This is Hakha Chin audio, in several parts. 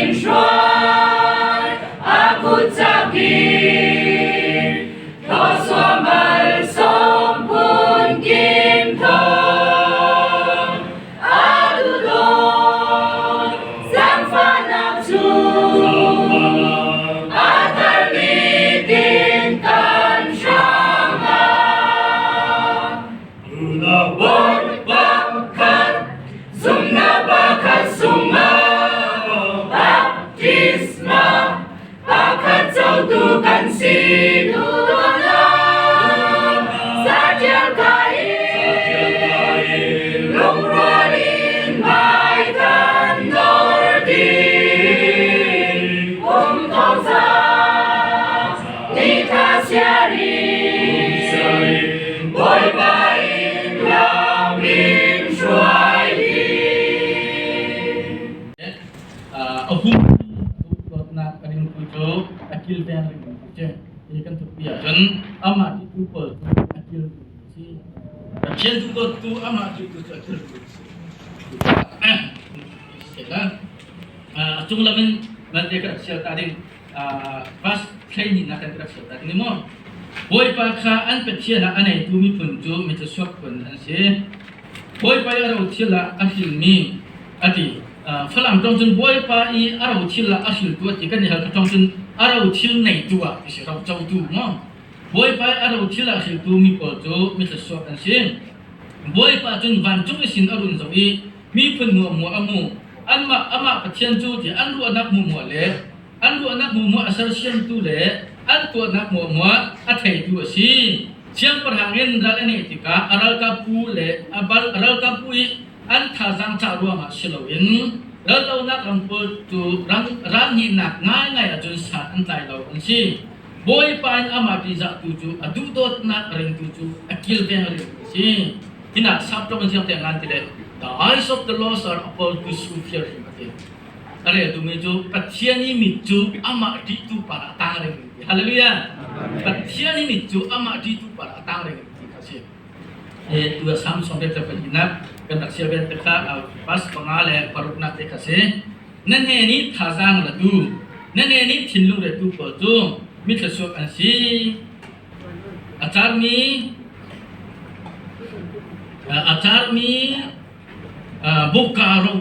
in hruai a kut cakin thawsuah malsawm phun kim thawng a duhdawt zaangfahnak cu a thar nitin kan hrangah. Bawipa zumnak pakhat sungah baptisma pakhat cotu kan si duhnak zatial ka in lungrual in hmai kan nor ding um thong sa ni thla siarin Bawipa in lam in hruai ding. A hum dawtnak kan in tu cu a kilveng ring cu hi kan thukpi ahcun amah ti tu pawl cu a kil tu si. Pathian tu dawt tu amah ti tu cu a kil tu si. A cung lam in nan te ka rak ta ding bus training na kan rak ser ta ding maw? Bawipa kha an Pathian ah a neitu miphun cu mithluachuak phun an si. Bawipa i a rothil ah a hrilmi a ti. Falam tong cun Bawipa i a rothil ah a hriltu a ti kan i hal ka tong cun a rothil neitu ah ti si rocotu maw? Bawipa i a rothil ah hriltu mi pawl cu mithluachuak an si. Bawipa cun vancung i sin a run zoh i miphun muahmuah a hmuh. Anmah amah Pathian cu ti an ruahnak hmuhmuah le an ruahnak hmuhmuah a sersiamtu le an tuahnak hmuahmuah a theitu a si. Siangpahrang in ral a neih tikah a ralkapbu le a ralkapbu i an thazaang cah ruangah si loin raldohnak ram pawl cu ral hnihnak ngaingai ahcun san an tlai lo an si. Bawipa in amah ṭihzahtu cu a duhdawtnak a ringtu cu a kilveng ringtu a si. Hinah sapṭong in siangte ngan ti le The eyes of the Lord are upon those who fear him a ti. A reltumi cu Pathian i mit cu amah ṭihtu par ah a tang ring ti. Hallelujah! Pathian i mit cu amah ṭihtu par ah a tang ring ti kha a si. E tu Sam sawm te pahnihnak kan rak sial ven te kha pas panga le paruknak te kha si. Na hne nih thazaang la tu, na hne nih thinlung re tu pawl cu mithluachuak an si. A carmi a carmi bukka ro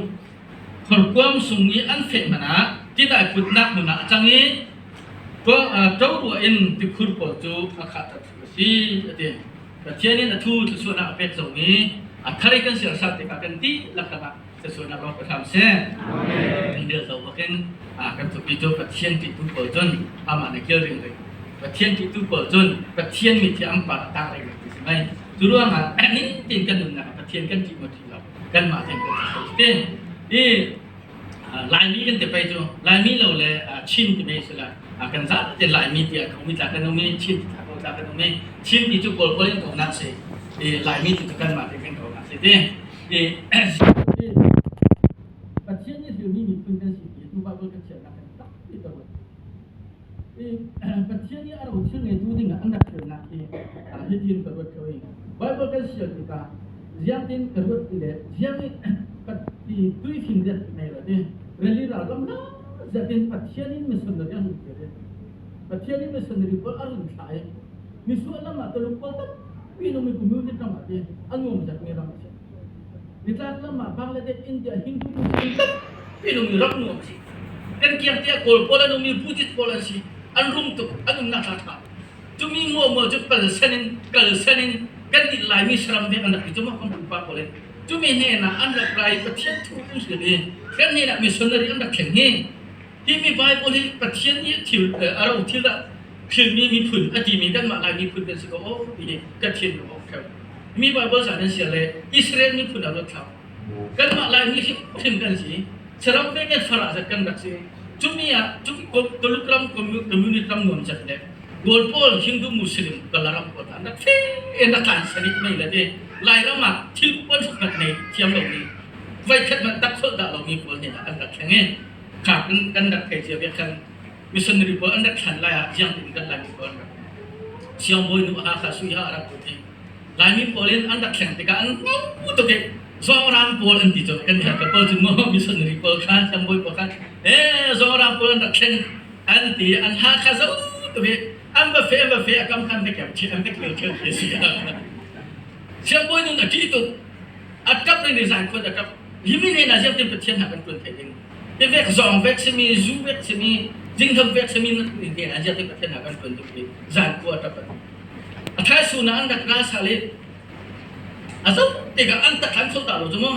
horkuang sung i an feh hmanh ah tidai putnak hmun ah a cang i ṭoruah in tikhur pawl cu a khahter a si a ti. Pathian in a thu thluachuahnak a pek zong i a thar i kan serhsat tikah kan dihlak lakah thluachuahnak lawng pe hram seh. Kan dil zo bakin kan thupi cu Pathian ṭihtu pawl cun amah na kil ring ring. Pathian ṭihtu pawl cun Pathian mit hi an par a tang ring ti si mei. Cu ruangah nitin kan nunnak ah Pathian kan ṭih maw ṭih lo kanmah ten kan ṭih te. I Laimi kan ti pei cu Laimi lo le Chin ti mei si la kan za te Laimi ti ah khomi tla kan um i Chin ti tla ko tla kan um i Chin ti cu Kawl kawl in ko nak si i Laimi ti cu kanmah te kan ko nak si ti i Pathian nih thilmi miphun kan si ti tu Bible kan chiahnak kan tak ti ka ruat i Pathian nih a ro thil ngeitu ding ah an rak thilnak hi hitin ka ruat ko i Bible kan sial tikah ziangtin ka ruat ti le ziang i tuifim riat ti mei lo ti reli ral ram la ziatin Pathian in missionary an ti re Pathian in missionary pawl a run thla i misual lam ah Tuluk pawl tampi nung mi community ram ah ti an nuam zat mi ram a si nitlak lam ah Bangladesh India Hindu Muslim tampi nung mi ram nuam a si kan kiang tiah Kawl pawl an um i Buddhist pawl an si an rum tuk an umnak tha tha Cumi muamual cu palsen in kalsen in kan nih Laimi saram vek an rak ti cu maw kan pupa pawl in cumi hnenah an rak ra i Pathian thu an hril i kan hnenah missionary an rak thleng hi hi mi Bible hi Pathian nih thil a ro thil ah thilmi miphun a timi kanmah Lai miphun kan si ko o ti hi ka thin a awk theo mi Bible sa nan sia le Israel miphun a ruat thlau kanmah Laimi hrim kan si saram ve kan farah zat kan rak si cumi ah Tuluk ram community ram nuam zat le Kawl pawl Hindu Muslim Kalaram pawl an rak fe in rak tlan sanit mei le ti Lairam ah thil pawl hmat nei thiam lo mi voi khat man tak kholh dah lo mi pawl nih an rak thleng i kha kan rak thei cia bia khan missionary pawl an rak thlan lai ah jiang tin kan Laimi pawl an rak siangbawi nu ha kha sui ha rak put i Laimi pawl in an rak thleng tikah an ngau tuk i. Zongrang pawl an ti cu kan herh ka pawl cu maw missionary pawl kha siangbawi pawl kha ee zongrang pawl an rak thlen an ti an ha kha zo tuk i an va fe an va fe a kam khan va kem chih an va kil thil khi si. Siangbawi nun a ṭih tuk a ṭap ning zan khuat a ṭap hi mi ne na ziang tin Pathian hna kan ṭuan thei ding te vek zong vek simi zu vek simi jingham vek simi ne na ziang tin Pathian hna kan ṭuan tuk i zan khua a ṭap. A thaisu na an rak ra sal i a zoh tikah an tak an khol ta lo cu mu.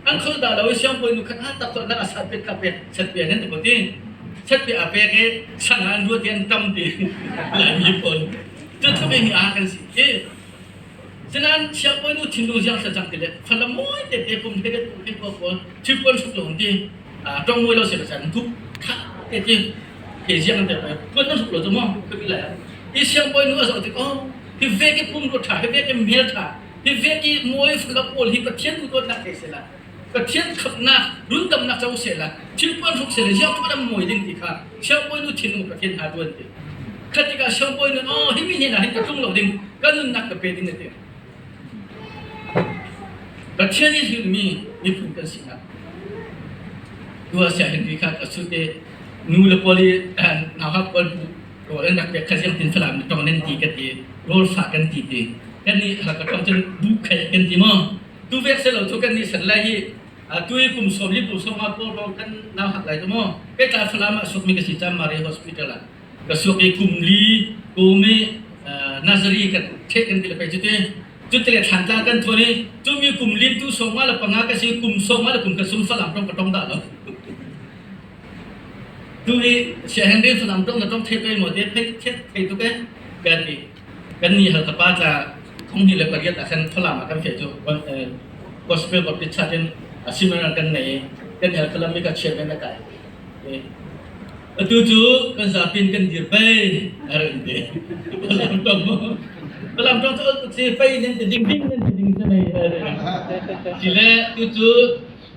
An khol ta lo i siangbawi nu khat a tak nak a sat pet kha pek chat pe nan ti ko ti. Chat pe a pek i sang an ruat i an tam ti Laimi pawl. Cu tluk in a kan si ti. Sinain siangbawi nu thinlung ziang sa cang ti le falam mawi te te kum he kum he ko pawl thil suk lo ti. Tong mawi lo se san thup kha te ti. Ke ziang te pe puan nan suk lo cu mu ka bi lai. I siangbawi nu a zoh tik oh hi vek i pumrua ṭha, hi vek i hmel ṭha, hi vek i mawi fala pawl hi Pathian duhdawtnak thei sehla, Pathian khamhnak, rundamnak co sehla, thilpuan hruk sehla, ziang tluk in mawi ding ti kha siangbawi nu thinlung Pathian hna ṭuan ti. Kha tikah siangbawi nu aw hi mi hnenah hin ka tlung lo ding, ka nunnak ka pe ding a ti. Pathian i hrilhmi miphun kan sinak. Tua sia hin kha ka sut i nu le pawl i nauhak pawl rawl an rak pek kha ziang tin Falam tong nan ti ka ti rawl fah kan ti ti kan nih ka tong cun bu khai kan ti maw tu vek se lo cu kan nih san lai hi tu i kum sawm li kum sawm nga pawl rawl kan nau hak lai tu maw kai tla Falam ah suk mi ka si cam Mary Hospital ah ka suk i kum li kum i Nazari kan the kan ti le pai cu te cu te le thlan tlang kan thon i cu mi kum li tu sawm nga le panga ka si kum sawm nga le kum ka sum Falam tong ka tong dah lo. Tu hi sianginn rian Falam tong na tong thei ko maw te thei thei tuk eh kan ti. Kan ni hal ka pa tla 2008 ah khan Falam ah kan fe cu Gospel Baptist Church in seminar kan nei kan hal Falam i ka chairman na kai. Atu cu kan zapin kan dir pei ar in ti. Falam tong Falam tong cu tuk si pei nan ti ding ding nan ti ding sa mei. Sile tu cu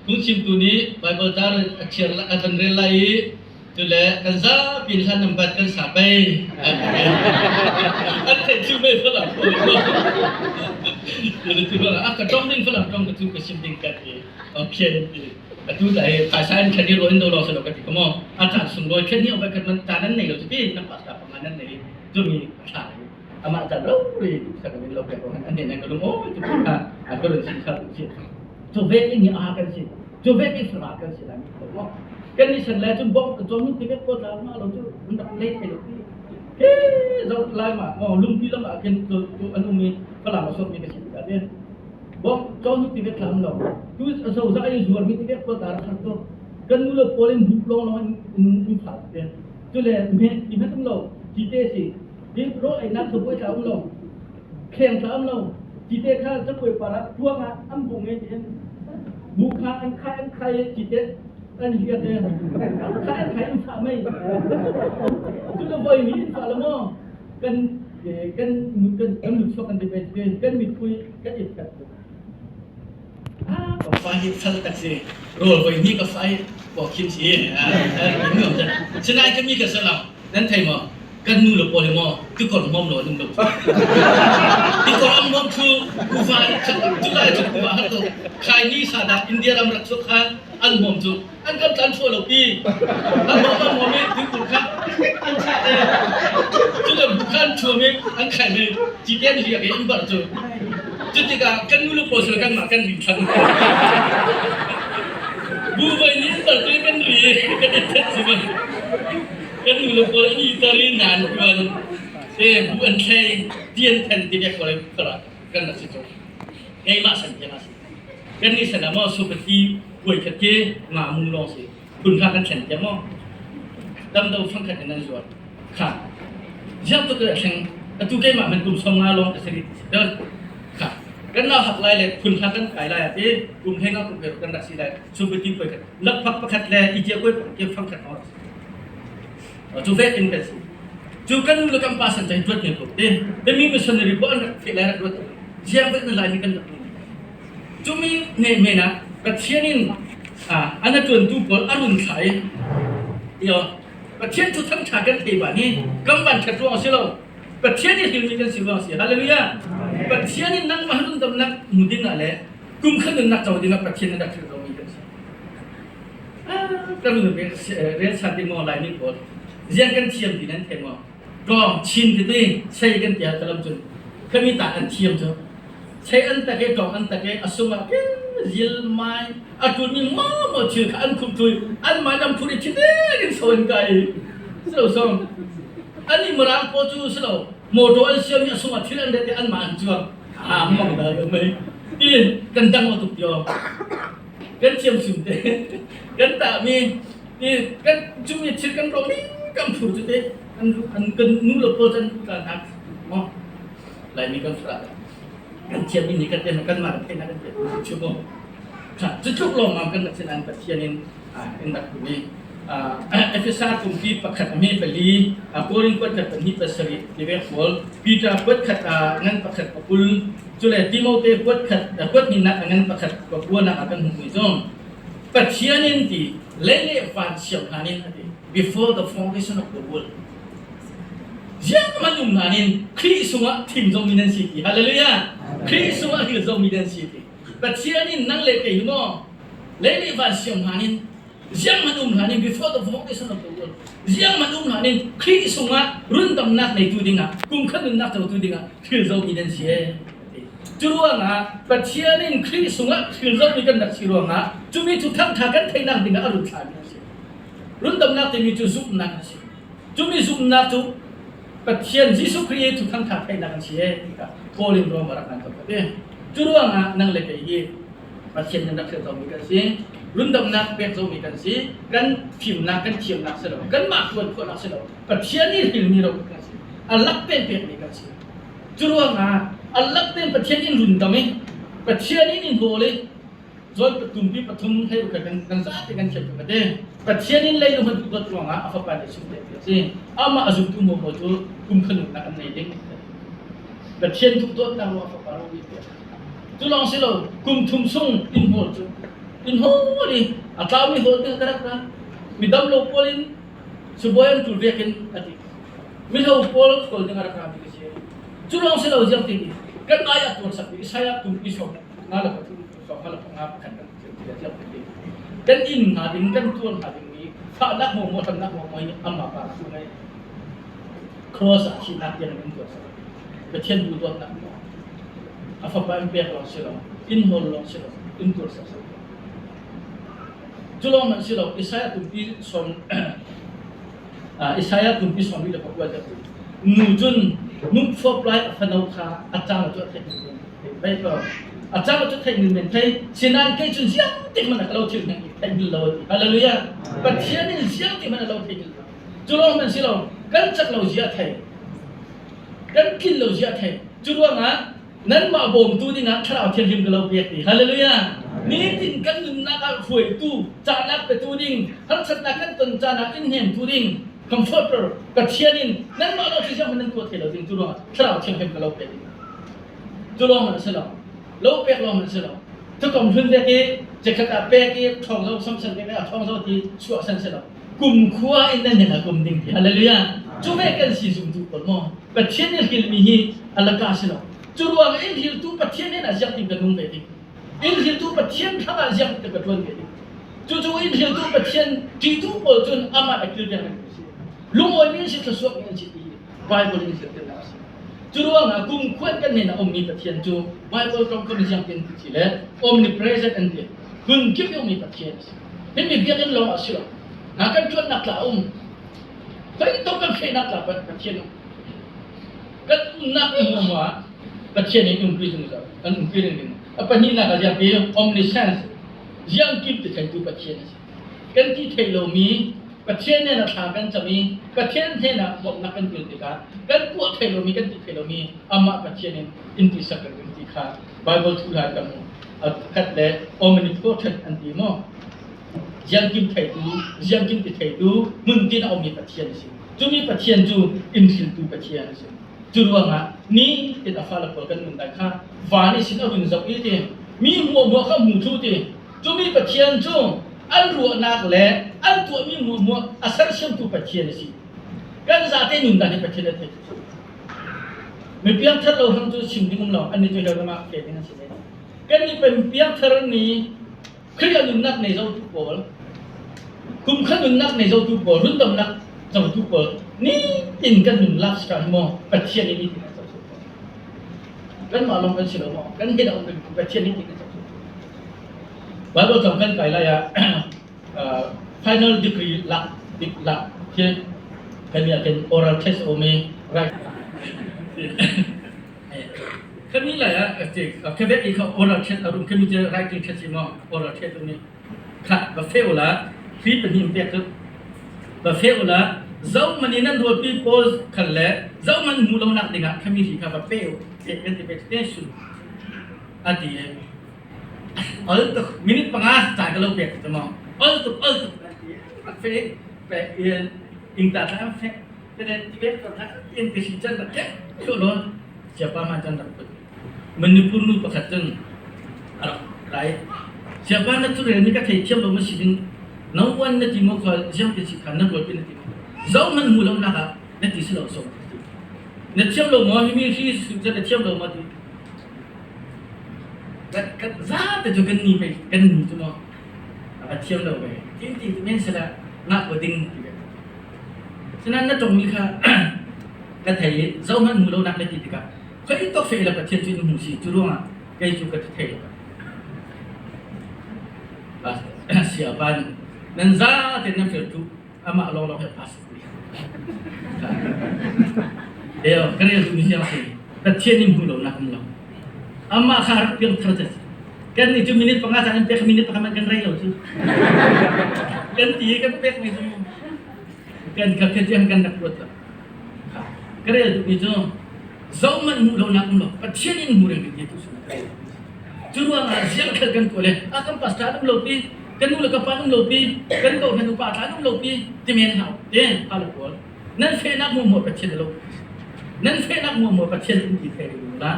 Phungchimtu nih Baibal tar a thiar a kan rel lai i cule kan zapi hlan nan bat kan sa pei an ti. An theih cu mei falam pawl cu a ka tong ding falam tong ka cu ka sim ding ka ti phian ti atu ta hi phaisa in khan i ro in do lo selo ka ti ko mo a caan sunglawi khan ni oi khat man ta nan nei lo cu ti nan pastor panga nan nei cumi a thla amah ca lo ri sak in lo pe ko han an ne ka lung o tu kha a ka ron sim kha tu si cu vek in a kan si cu vek in sara kan si lai mi ko kan ni san lai cun bong kan chom ti vek ko ta ma lo cu un rak lei thei lo ti he zo lai ma mo lungpi lam ah khin cu an um i falam a sot mi ka si ta te bong chom ti vek thlam lo tu zo za ai zuar mi ti vek ko ta rak har to kan nu le pawl in bup long long in in fa te cu le me ti met um lo ti te si Hi rawl einak cabuai tla um lo, kheng tla um lo, cite kha cabuai par ah tuang ah an bung i tihin bu kha an khai an khai i cite an hiat i an khai an khai in fah mei. Cu le voi ni in fah lo maw kan kan kan kan lutchuak kan ti kan mitpui kan it kat. Ka fa hi sal tak si rawl voi ni ka fa hi paw khim si nuam sinain ka mi ka salam nan thei maw kan nu le pawl maw tikor mom lo an lo tikor am mom thu kufa cu lai cu kufa har to khai ni sa da India ram rak chuak khan an mom cu an kan tlan thua lo pi an mom an mom i tikor kha an chah te cu le khan thuam i an khai mi citen riak i an bar cu cu tikah kan nu le pawl sul kan mah kan ri thlan bu voi ni bar cu kan ri kan i thet si kan nu le pawl an i tar i nan tuan te bu an thlei tian then ti vek ko kara kan rak si cu keimah san tiang a si kan ni san ah maw supati puai khat ke nga mu lawng si phun kha kan thlen tiang maw dam do fang khat in an zuar kha ziak tu ka thleng atu keimah man kum som nga lawng ka si kha kan la hak lai le phun kha kan kai lai ati kum hleng ah kum kan rak si lai supati puai khat lakphak pakhat le i tia koi pakhat ke fang khat Cu vek in kan si. Cu kan nu le kan pa san cai tuat ne ko te. Te mi missionary bo an rak the lai rak ruat. Ziang vek na lai mi kan rak ni. Cu mi ne men ah Pathian in an a tuan tu pawl a run thla i yo Pathian cu thang tha kan thei ba ni kam van that ruang si lo. Pathian i hlil mi kan si ruang si. Hallelujah. Pathian in nangmah run damnak mu ding ah le. Kum khat nunnak co dingah Pathian a rak hril lomi kan si. Kan rel san ti maw Laimi pawl ziang kan thiam ti nan thei maw? Tawng chin tete sei kan ti kalam cun khami ta an thiam cu sei an tak e tawng an tak e a sung ah zil mai a tul mi mo mo thil kha an khup thui an mai lam phuri thi in so in kai silo song ani marang po chu silo motor an siam mi a sung ah thil an det an ma an chuang a mang da yo mai tin kan dang o tuk tio kan thiam sim te kan ta mi ti kan chung i thil kan ro mi kan phur cu te an an kan nu le pawl can kan hak mo Laimi kan fra kan thiam mi ni kan te kan mah kan theih kan te chu mo kha cu tluk lawng ngam kan rak sinan Pathian in in rak tu Efesa tumpi pakhat a mi pali Korin kuat khat pahnih pasarih ti ve pawl Peter kuat khat ngan pakhat pakul cule Timote kuat khat kuat hnih nak ngan pakhat pakua nak ah kan hmuh mi cu Pathian in ti lei le van siam hlan in ati before the foundation of the world ziang man um hlan in Khrih sungah thim zomi nan si ti hallelujah Khrih sungah hil zomi nan si ti Pathian in nang le kei maw lei le van siam hlan in ziang man um hlan in before the foundation of the world ziang man um hlan in Khrih sungah rundamnak neitu dingah kum khat nunnak cotu dingah thil zomi nan si Cu ruangah Pathian in Khrih sungah thil zohmi kan rak si ruangah cumi cu thangṭha kan theihnak dingah a run thlahmi a si. Rundamnak timi cu zumhnak a si. Cumi zumhnak cu Pathian Jesuh Khrih i cu thangṭha theihnak an si ee ti kha Paul in Rom a rak ngan ko ti. Cu ruangah nang le kei hi Pathian nan rak thil zohmi kan si. Rundamnak pek zohmi kan si. Kan fimnak, kan thiamnak si lo. Kanmah tuan khawhnak si lo. Pathian nih hilmi ro kan si. A lak tein pekmi kan si. Cu ruangah a lak tein Pathian in rundam i Pathian in in hawl i zawn tumpi pathum hei kan kan zate kan thiam tuk ate Pathian in leilung han duhdawt ruangah a fapa nih sung te a si amah a zumtu mo mo cu kum khanuknak an nei ding Pathian duhdawtnak ruang a fapa ro bi cu lawng si lo kum thum sung in hawl cu in hawl i a tlaumi hawl te ka rak ra mi dam lo pawl in sibawi an tul vek in a ti Mino pawl kawl ding a rak rami ka si. Cu lawng si lo ziang ti kan ai a tuan sak Isaiah tumpi sawm nga le pathum sawm nga le panga pakhat kan thiam ti ziang ti kan inn hna ding kan tuan hna ding mi fahnak mo mo tamnak mo mo amma pa su ngai cross ah thihnak tiang in tuan sak Pathian bu dawtnak mo a fapa in pek lawng si lo in hawl lawng si lo in tuar sak sak cu lawng man si lo Isaiah tumpi sawm Isaiah tumpi sawm le pakua cu nu cun nukfawp lai a fano kha a cang cu a theih men ko a cang cu theih men thei sinain kei cun ziang tik man a lo thil hmang theih bil lo ti hallelujah Pathian in ziang tik man a lo thei bil lo cu lawng man si lo kan cak lo zia thei kan tlin lo zia thei cu ruangah nanmah bawmtu dingah thlarau thianghlim ka lo pek ti hallelujah nitin kan nunnak ah hruaitu cahnak petu ding harsatnak kan ton caan ah in hnemtu ding comforter Pathian in nanmah lo si nan tuah thei lo ding cu ruangah thlarau thianghlim ka lo pek ding cu lawng man si lo lo pek lawng man si lo thukom hlun vek i chekhat ah pek i ṭhawng zo samsan vek i a ṭhawng zo ti chuah san si lo kumkhua in nan hin a kum ding ti hallelujah cu ve kan si zumtu pawl maw Pathian nih hilmi hi a laka si lo cu ruang in hiltu Pathian hin a ziak ding ka nung ve ding in hiltu Pathian thlang ah ziak ka tuan ve ding cu cu in hiltu Pathian ṭihtu pawl cun amah a kilveng an si lungawi mi an si thluasuak mi an si ti Bible in zirtirnak a si cu ruangah kumkhuan kan nen a ummi Pathian cu Bible ṭawngkam ziang tin ti le omnipresent an ti hmun kip i ummi Pathian a si Himi biakinn lawng ah si lo. Hna kan ṭuannak tla a um. Zeitluk kan hrehnak tla Pathian um. Kan umnak um ah Pathian in umpi zungzal. Kan umpi ding. A pahnihnak ah ziang ti omniscience ziang kip ti theitu Pathian a si. Kan ti thei lomi Pathian nen a thla kan cam i Pathian hnenah bawmhnak kan tel tikah kan tuah thei lomi kan ti thei lomi amah Pathian in in ti sak kan ti kha Bible thu hlan kan khat le omnipotent an ti maw ziangkim theitu ziangkim ti theitu hmuntin a ummi Pathian a si cumi Pathian cu inn hriltu Pathian a si cu ruangah ni tin a fale pawl kan nun dai kha van i sin a run zoh i ti mi hmuahhmuah kha hmu thlu ti cumi Pathian cu an ruahnak le an tuahmi hmuahhmuah a sersiamtu Pathian a si kan zate nun dan hi Pathian a thei Mi piangthar lo hang cu chim ding um lo, annih cu hell ram ah ke ding an si ve. Kan i pen piangthar ni Khrih a nunnak nei zotu pawl, kum kha nunnak nei zotu pawl, rundamnak cotu pawl nitin kan nun lak si maw Pathian nih nitin a co Kanmah lawng kan si lo maw? Kan hin a um Pathian nih nitin a co Bible cang kan kai lai ah final degree lak lak khi kan nih ah oral test a um i right Kami lai ah Quebec i kha oral test a rum kami cu writing test si maw oral test um i kha va fe ula hri pahnih pek cu va fe ula zohman in nan rualpi pawl khal le zohman hmu lo nak dingah khami hri kha va pe u pe kan ti pe te sun a ti i ol tuk minute panga caan ka lo pek cu maw ol tuk ol tuk a ti rak fe pe in ta thla fe te ti ve ko kha in ti si chan rak ke chu lo siapa ma chan rak put Manipur nu pakhat cun a rak rai siapa na tu rel mi ka thei thiam lo ma si ding no one na ti mo khal ziang te si khan na rual pi na ti mo zo man mu lo nak ah na ti si lo so na thiam lo mo hi mi hri su na thiam lo ma ti kan kan za te cu kan ni pe kan ni cu mo a thiam lo ve tin ti men sala na ko ding ti ve Sinain na tongmi kha ka thei i zohhmanh hmu lonak na ti tikah khoi tok fe la Pathian cu in hmu si cu ruangah kei cu ka thei lo. Siapan nan za tein nan fel tu amah lawnglawng he pass Eo ka rel tu mi siang si Pathian in hmu lonak um lo. Amah kha rak piang thar ca kan nih cu minute panga caan in pek minute pakhat man kan rei lo cu. Kan ti kan pek mi cu kan ka tiang kan rak ruat lo. Ka rel duh mi cu zohmanh hmuh lonak um lo Pathian in hmu reng ti tu Cu ruangah ziang khal kan tuah le a kan pastor um lo pi kan nu le ka pa um lo pi kan ko hna nupa tla um lo pi ti men hau te pa le pawl nan fehnak mu mu Pathian lo nan fehnak mu mu Pathian um ti thei ru la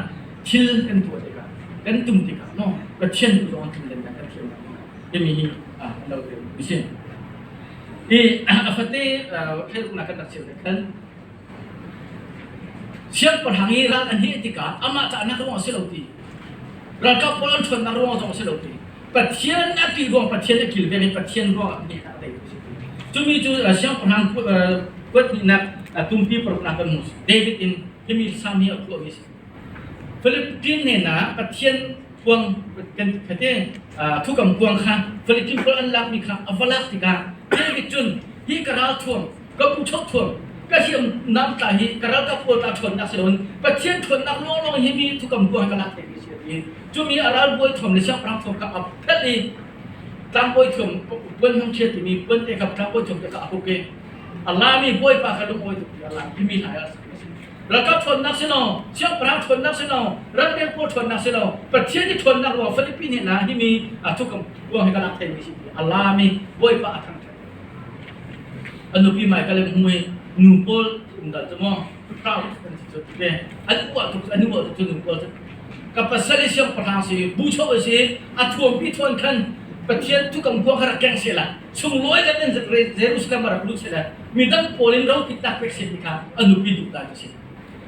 thil kan tuah tikah kan tum tikah no Pathian tu zong tum len kan thiam timi hi a lo te si i a fate thil na kan rak chim khan siangpahrang i ral an heh tikah amah cahnak ruang a si lo ti ralkap pawl an ṭhawnnak ruang zong a si lo ti Pathian a ti ruang Pathian a kilven i Pathian ruang ah heh a tei cumi cu siangpahrang kuat hnihnak tumpi paruknak kan hmu David in himi salm hi a phuahmi si Philippine hnenah Pathian kuang kan khate thukam kuang kha Philippine pawl an lakmi kha a va lak tikah David cun hi ka ral thuam ka bu chok thuam ka hriam nam tla hi ka ralkap pawl ta ṭhawnnak si loin Pathian ṭhawnnak lawnglawng hi mi thukam kuang ka lak te mi si a ti cumi a ralbawi thuam le siangpahrang thuam kha a phelh i tlangbawi thuam puan hmang ṭhial timi puan te kha tlangbawi thuam te kha a huk i a lami bawipa kha lungawi tuk a lam timi hna a ralkap ṭhawnnak si lo siangpahrang ṭhawnnak si lo ramleng pawl ṭhawnnak si lo Pathian i ṭhawnnak ruang Philippine nih na himi a thukam kuang hi ka lak theimi si a lami bawipa a thangṭhat a nupi Michael in hmu i nu pawl um dal cu maw proud kan ti cu ti an uah tuk an uah tuk cu nu pawl cu ka pasal i siangpahrang si bucho a si a thuampi thuan khan Pathian thukam kuang kha rak keng seh la sunglawi kan in Jerusalem a rak lut seh la midang pawl in ropitnak pek seh ti kha a nupi duh dan cu si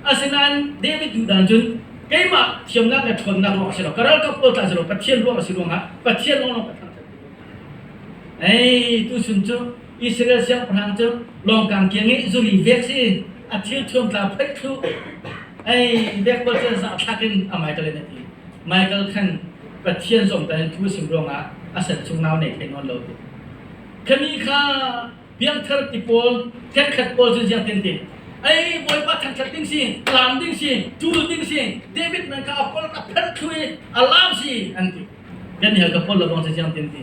asinain David duh dan cun keimah thiamnak le ṭhawnnak ruang a si lo ka ralkap pawl tla si lo Pathian ruang a si ruangah Pathian lawnglawng ka thangṭhat Ei, tuchun cu Israel siangpahrang cu lawngkang kiang i zuri vek si a thil thuam tla phoih thlu. Ei, vek pawl cu za thlak in a Michael in a ti. Michael khan Pathian zong tan in thu sim ruangah a san chung nau nei thei nawn lo ti. Khami kha piangthar ti pawl, ṭhenkhat pawl cu ziang tin ti. Ei, Bawipa thangṭhat ding si, tlam ding si, ṭul ding si, David man kha a kol ka pherh thlu i a lam si an ti. Kan hel ka pol lo bang siang tin ti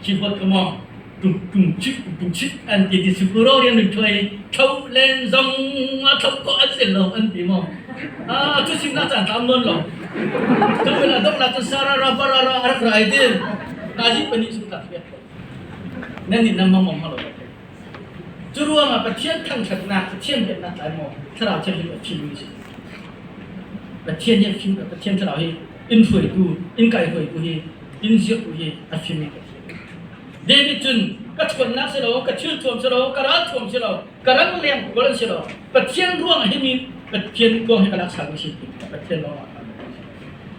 keyboard ka mo tung tung chik tung chik an ti ti sukuro rian rin thuai tho len zong a tho ko an sin lo an ti mo a chu sim na chan tam non lo chu la dok la chu sara ra bara ra arak rai din na ji pani su ta fiat nan ni nam mong ma lo cu ruangah Pathian thangṭhatnak Pathian biaknak tlai maw thlarau thianghlim a fim mi si Pathian hi a fim Pathian thlarau hi in hruaitu in kai hruaitu hi in zirhtu hi a fim mi Pathian David cun ka ṭhawnnak si lo ka thil thuam si lo ka ral thuam si lo ka rangleng pawl an si lo Pathian ruang hi mi Pathian ruang hi ka lak mi si Pathian lawng ah.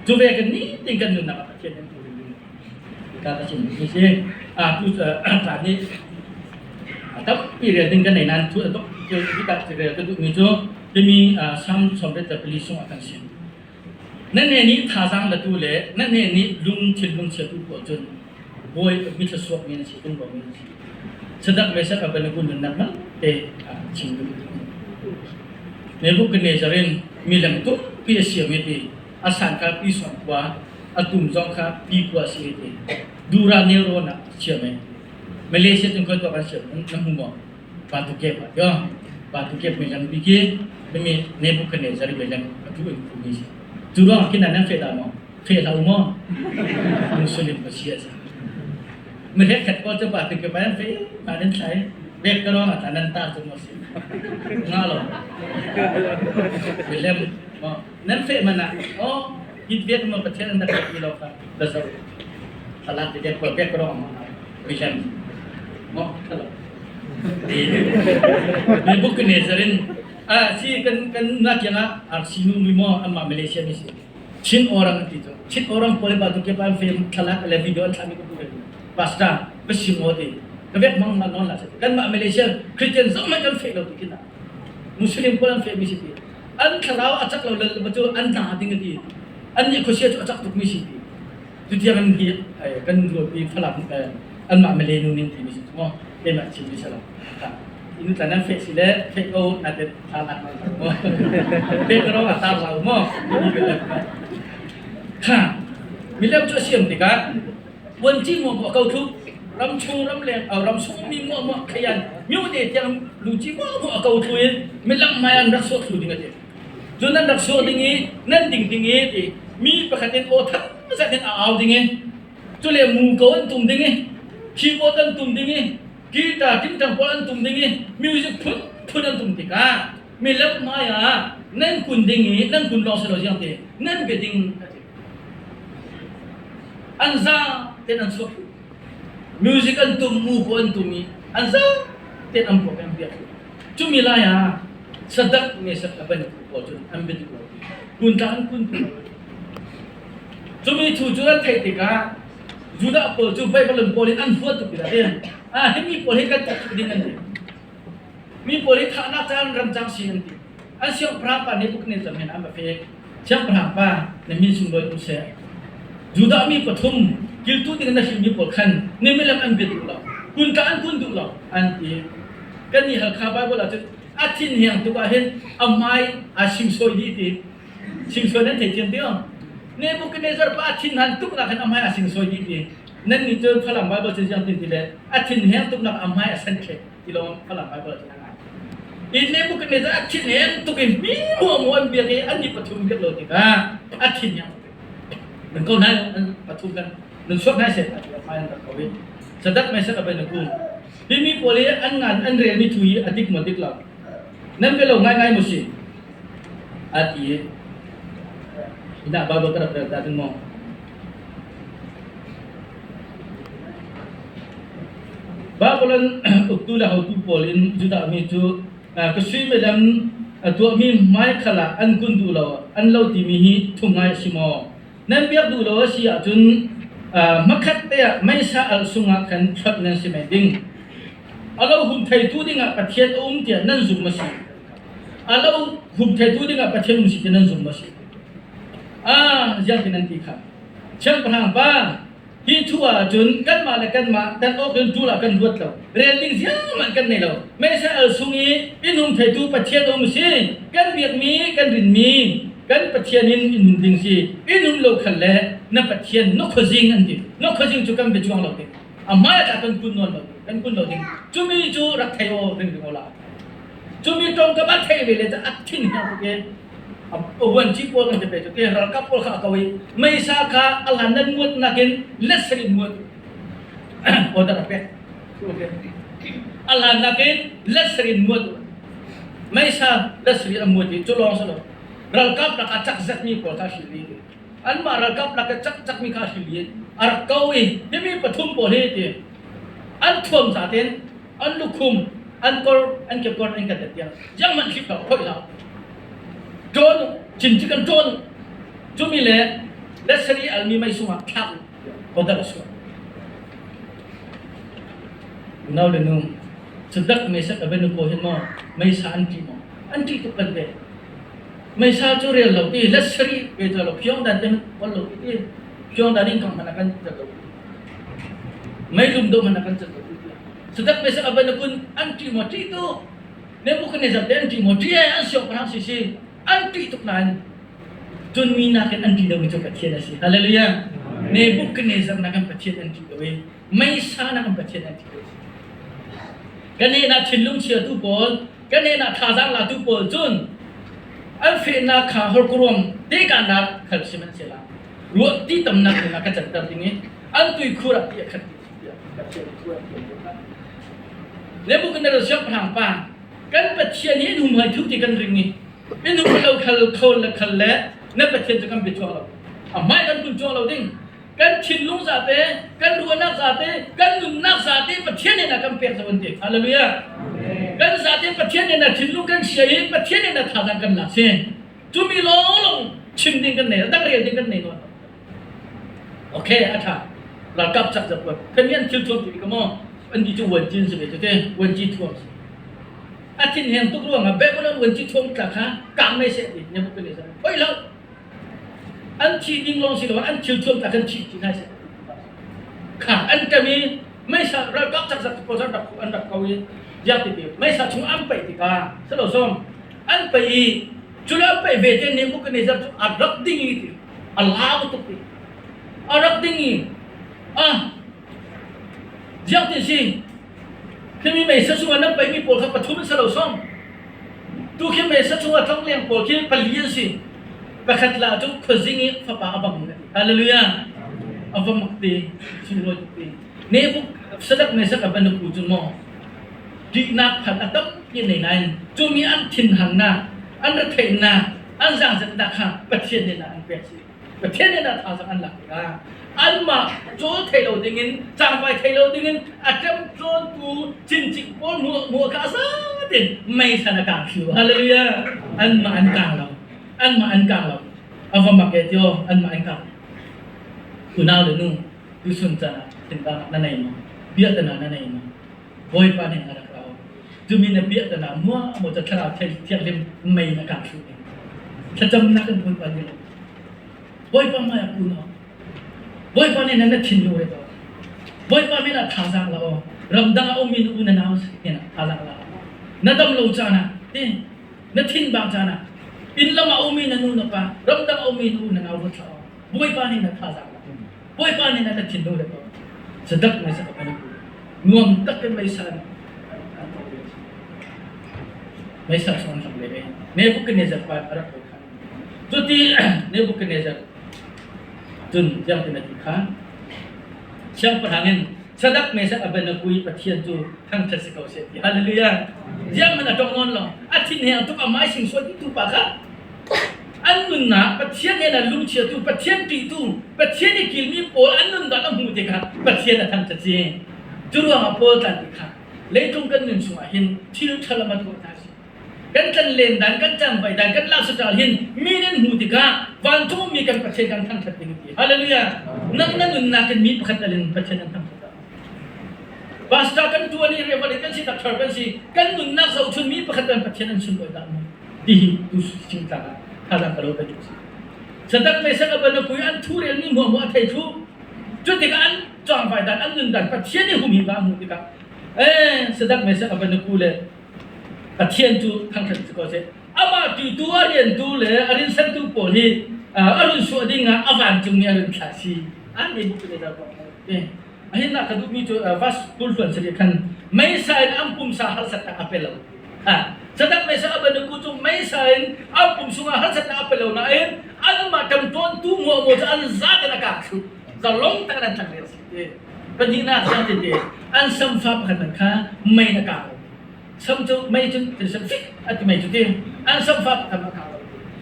Cu ve kan ni tin kan nunnak ah Pathian kan tu ding ka ka chim mi si. A tu caan nih tampi rel ding kan nei nain thu a dok ka rel ka duh mi cu timi Salm 124 sung ah kan sim. Nan ne nih thazaang latu le nan ne nih lungthin lungchia tu pawl cun bawi mithla suak mi an si tung mi an si. Sadak Mesak Abednego nunnak man te chim duh. Nebuchadnezzar in milem tumpi a siam i ti a san kha pi sawm kua a tum zong kha pi kua si i ti Dura nelrawn ah a siam i Malaysia cun khoi tuak an siam na hmu maw? Batu Cave ah tio Batu Cave milem pi khi mimi Nebuchadnezzar milem a tu in phumi si. Cu ruang khin nan feh dah maw? Feh hlah u maw? Muslim ka si a si. Mihrek khat pawl cu Batu Cave ah an feh ma nan thlai bek ka ruang ah nan tar cu maw si. Nga lo. Milem maw nan feh man ah oh hit viet mo Pathian an rak ti lo kha da zo. Salat te bek bek ka ruang ah milem maw thalo. Nebuchadnezzar in ah si kan kan na kiang ah arsinu mi mo amma Malaysia mi si Chin orang ti cu Chin orang pawl ba tu ke pan film thlalak le video an thlami ka bu pastor ka sim o ti ka vek mang ma non la kan mah Malaysia Christian zong mai kan fe lo ti kina Muslim pawl an fe mi si ti an thlarau a chak lo lal ba cu an na ding ti an ni khuasia cu a chak tuk mi si ti tutiang an hi kan ruat mi falam an mah Malay nu nin ti mi si mo keimah chim mi salo inu tla nan fe si le fe ko na te tha lak mo fe ko ro tar lau mo kha milem chu siam tikah puanci mo mo ko thu ram chung ram leng au ram sung mi mo mo khayan miu te tiang lu chi mo mo ko thu in milam mai an rak so thu ding ate Cun nan rak suak ding i nan ding ding i ti mi pakhat in aw that zat in a au ding i cule muko an tum ding i keyboard an tum ding i guitar tingtang pawl an tum ding i music phun phun an tum tikah mi lam hmai ah nan kun ding i nan kun lawng si lo ziang te nan bia ding an za ten an chuak music an tum muko an tum i an za ten an puak an biak Cumi lai ah sadak mesak a ban pawl cu an biadik lo kun tla an kun Cumi thu cu an theih tikah Judah pawl cu Babylon pawl in an huat tuk tikah hin ah hi mi pawl hi kan tuk ding an ti. Mi pawl hi thahnak caan ramcang si an ti. An siangpahrang pa Nebuchadnezzar men an va fe. Siangpahrang pa na min sunglawi um seh. Judah mi pathum kiltu ding na hrimmi pawl khan ni milem an bia duh lo. Kun tla an kun duh lo an ti. Kan nih Halkha Bible ah cun a thin hiang tuk ah hin a hmai aa simsawi dih ti. Simsawi nan thei thiam ti Nebuchadnezzar pa a thin han tuk nak hin a hmai aa simsawi dih ti. Nan nih cun Falam Bible cun ziang tin ti le a thin heng tuk nak a hmai a sen thlek ti lawng Falam Bible ah cun a ngai. I Nebuchadnezzar a thin heng tuk in mi muamu an biak i an ni pathum biak lo tikah a thin hiang nan ko nai an pathum kan nan suak nai se a hmai an rak ko i sadak mai sak a ben ku Hi mi pawl hi an ngan an relmi thu hi a dik maw dik lo? Nan bia lo ngaingai maw si? A ti i hinah Bible ka rak rel ta ding maw? Babylon uktu le hotu pawl in Judah mi cu ka suimilam a tuahmi hmaikhal ah an kun duh lo an lo timi hi thu ngai a si maw? Nan biak duh lo a si ahcun hmakhat te ah meisa alh sungah khan hlonh nan si men ding. A lo hum theitu dingah Pathian a um tiah nan zum a si. A lo hum theitu dingah Pathian um si tiah nan zum a si. Ah, ziang ti nan ti kha. Siangpahrang pa, Hi thu ahcun kanmah le kanmah tan awk in ṭul ah kan ruat lo. Rel ding ziahmah kan nei lo. Meiser al sung i innhung theitu Pathian um si. Kan biakmi, kan rinmi, kan Pathian in innhung ding si. Innhung lo khal le na Pathian na khuazing an ti. Na khuazing cu kan bia cuang lo ding. A hmai ah kan kun nawn lo ding. Kan kun lo ding. Cumi cu rak thei aw ring ring aw la. Cumi tawngkam a thei ve le a thin hiang tuk i vuanci pawl kan ti pe cu ti ralkap pawl kha a ko i meisa kha a lan nan muat nakin let sarin muat order a pek a lan nakin let sarin muat meisa let sarin a muat i cu lawng si lo ralkap lak a cak zakmi pawl kha hril i anmah ralkap lak a cak cakmi kha hril i a rak ko i himi pathum pawl hi ti an thuam zaten an lukhum an kor an kekor an kan tiang jiang man hlip lo khoi lo ṭawn chin ci kan ṭawn cumi le. Let sari almi mei sungah thlak u order a chuah. Unau le nu, Sadak Mesak Abednego hi maw meisa an ṭih maw? An ṭih tuk kan ve. Meisa cu rel lo ti, let sari ve cu lo phiong dan te hmanh lo ti, phiong dan in kang hmanh a kan cat lo. Meilum do hmanh a kan cat lo ti. Sadak Mesak Abednego an ṭih maw? Ṭih tuk. Nebuchadnezzar te an ṭih maw? Ṭih ai an siangpahrang si si. An ṭih tuk nain cun mi nakin an ṭih lomi cu Pathian a si. Hallelujah. Nebuchadnezzar nakin Pathian an ṭih lo i meisa nakin Pathian an ṭih lo. Kan hnenah thinlung chiatu pawl, kan hnenah thazaang latu pawl cun an fehnak kha horkuruam tekannak khal sihmanhsehlaw ruah ti tamnak dingah ka canter ding i an tuikhur ah ti a khat tiah Pathian thu an tial. Nebuchadnezzar siangpahrang pa kan Pathian hi in humhai thu ti kan ring i in hum lo khal kho le khal le na Pathian cu kan bia chuak lo a hmai kan kun chuak lo ding kan thinlung zate kan ruahnak zate kan nunnak zate Pathian nih a kan pek zo an ti hallelujah kan zate Pathian nih na thinlung kan sia i Pathian nih na thazaang kan lak si cumi lawng lawng chim ding kan nei dang rel ding kan nei nawn okay a tha ralkap chak zat kan mi an thil thuam ti ka mo an di cu wan cin si ve te wan ci thuam si a thin heng tuk ruangah Babylon wan ci thuam tla kha kang mei se ti ne bu ne sa hoi lo an thi ding lawng si lo an thil thuam tla kan thi ti nai se kha an ṭem i meisa ralkap chak zat pawl rak an rak ko i ziak ti ti meisa chung an paih tikah selo som an paih i cu an paih ve te Nebuchadnezzar cu a rak ding i ti a lau tuk ti a rak ding i ah ziak ti si Khimi meisa chungah nan paihmi pawl kha pathum an si lo song. Tu khi meisa chungah tlongleng pawl khi pali an si. Pakhat la cu khuazing i fapa a bang a ti. Hallelujah. A va mak te, sunglawi tuk te. Nebuk sadak mesak a banuku cu maw ṭihnak phan a tampi nei nain cumi an thinhannak, an retheihnak, an zaangzetnak kha Pathian nih an pek si. Pathian nih thazaang an lak tikah anmah cawl thei lo dingin cangvai thei lo dingin a ṭemṭawntu cincik pawl hmuh kha a zatin mei san a kang thlu. Hallelujah! Anmah an kang lo. Anmah an kang lo. A va mak e tio anmah an kang. Unau le nu tuchun caan ah thinpang na nei maw? Biatana na nei maw? Bawipa nih a rak ra. Cumi na biatana mua maw ca thlarau thianghlim mei na kang thlu ding. Thlacamnak in Bawipa nih Bawipa hmai ah kun aw. Bawipa nih na thinlung re to. Bawipa min ah thazaang la aw. Ramdang ah ummi na u na nau sin ah thazaang la. Na dam lo caan ah ti na thin bang caan ah inn lam ah ummi na nu na pa ramdang ah ummi na u na nau ruat hlah aw. Bawipa nih na thazaang la. Bawipa nih na thinlung re to. Sadak mai sak apa nuam tak in mei san mei sak son sak le Nebuchadnezzar pa a rak Cuti Nebuchadnezzar cun tiangtin a ti kha siangpahrang in Sadak Meshach Abednego i Pathian cu thangṭhat si ko seh ti. Hallelujah. Ziang hmanh a tong nawn lo. A thin he tuk a mai sing sual tu pa kha an nunnak Pathian he na lungchiatu Pathian ṭihtu Pathian i kilmi pawl an nunnak a hmu tikah Pathian a thangṭhat si. Cu ruangah Paul tlan ti kha leitlung kan nun chungah hin thil ṭha lam a tuah hna si. Kan tlanlen dan, kan cangvai dan, kan lifestyle hin mi nan hmu tikah vancung mi kan Pathian kan thangṭhat ding ti. Hallelujah. Nang na nunnak in mi pakhat alin Pathian an thangṭhat. Pastor kan tuan i reverend kan si doctor kan si kan nunnak zohchun mi pakhat an Pathian an sunlawi dah mu ti hi tu sing tlang ah thazaang ka lo ka duh si. Sadak Mesak Abednego an thu rel mi hmuah hmuah a thei thlu. Cu tikah an cangvai dan an nun dan Pathian i hum hi va hmuh tikah eh Sadak Mesak Abednego le Pathian cu thangṭhat si ko seh. Amah ṭihtu a riantu le a rinsantu pawl hi a run suah ding ah a vancung nih a run thlah si. An ei bu le A hin ka duhmi cu vas kulhluan sari khan meisa in an pumsa harsatnak a pe lo. Ha Sadak meisa a banu cu meisa in an pum sungah harsatnak a pe lo nain anmah ṭamṭawntu muamu cu an zaten a kak thlu. Zalong tak an tlang si. Pahnihnak siang tete an samfa pakhat kha mei na kak lo. Sam cu mei cun thil fik a ti mei cu ti an samfa pakhat a kak lo.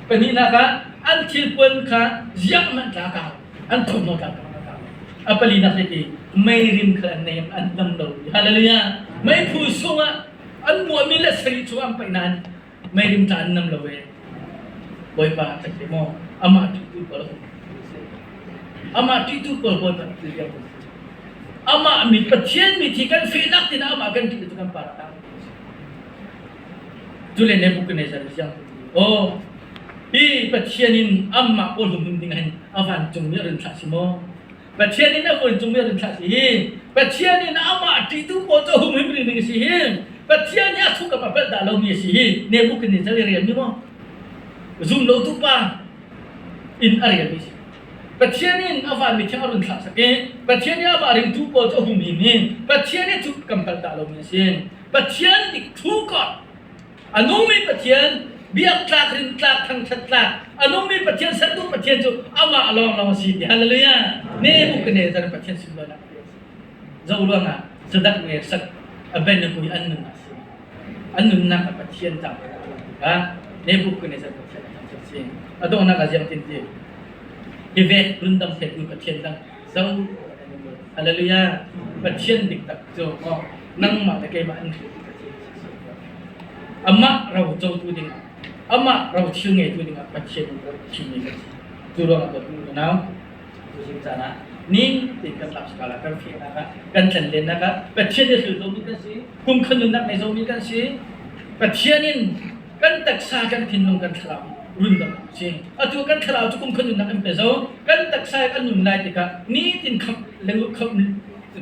Pahnihnak ah an thilpuan kha ziang hmanh tla kak an thawmhnaw tla kak kak A palinak tete mei rim kha an nei an dam lo. Hallelujah. Meiphu sungah an muahmi le sari chung an paih nain mei rim tla an nam lo e. Bawipa a maw amah tu tu ko lo. Amah ṭihtu pawl Bawipa nih thil vialte Amah mi Pathian mi thi kan fehnak tin amah kan ṭih cu kan par a Cu le Nebuchadnezzar siang oh hi Pathian in amah pawl humhim ding hin a vancung mi a run thlah si maw? Pathian in a vancung mi a run thlah si hi Pathian in amah ṭihtu pawl cu humhim ring ding si hi Pathian nih a thukam a palh dah lomi a si hi Nebuchadnezzar i rian mi maw? Zum lo tu pa in a rian mi si. Pathian in a vanmi thiang a run thlah sak i Pathian nih amah ringtu pawl cu a humhim i Pathian nih cu kan palh dah lomi a si. Pathian nih thu ka a nungmi Pathian biak tlak rin tlak thangṭhat tlak a nungmi Pathian sertu Pathian cu amah lawnglawng a si ti hallelujah Nebuchadnezzar Pathian sunlawinak a si. Zo ruangah sadak nge sak a ben a kui an nun a si. An nunnak a Pathian cang tikah Nebuchadnezzar Pathian a thangṭhat si. A donghnak ah ziang tin ti hi vek rundam theitu Pathian dang zo Hallelujah Pathian dik tak cu maw nangmah le keimah an hrial Pathian si amah ro cotu ding amah ro thil ngeitu dingah Pathian ro thimmi kan si cu ruangah dawtmi unau tuzing caan ah ni tin kan lak skala kan fehnak ah kan tlenlennak ah Pathian nih hril zomi kan si kum kha nunnak nei zomi kan si Pathian in kan taksa kan thinlung kan thlarau rundam si atu kan thlarau cu kum kha nunnak in pe zo kan taksa kan nun lai tikah nitin kham lengu kham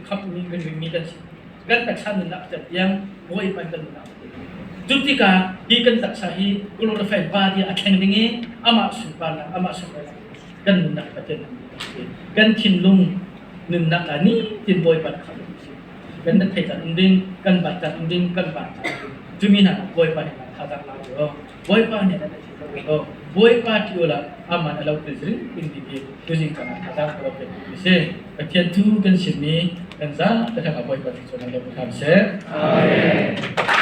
kham mi kan mi kan si kan taksa nunnak cat tiang bawi pan kan nunnak cu tikah hi kan taksa hi glorified body a thleng ding i amah sunparnak amah sunparnak kan nunnak Pathian kan thinlung nunnak ah nitin Bawipa kha kan na thei caan um ding kan bat caan um ding kan van caan um ding cumi hna Bawipa nih thazang la u Bawipa nih na thei ko Bawipa ti ula aman alo til zring ting ti ti tuzing caan ah thazang ko pe si Pathian tu kan sin ni kan za ta thang Bawipa ti chuan lo tham se Amen.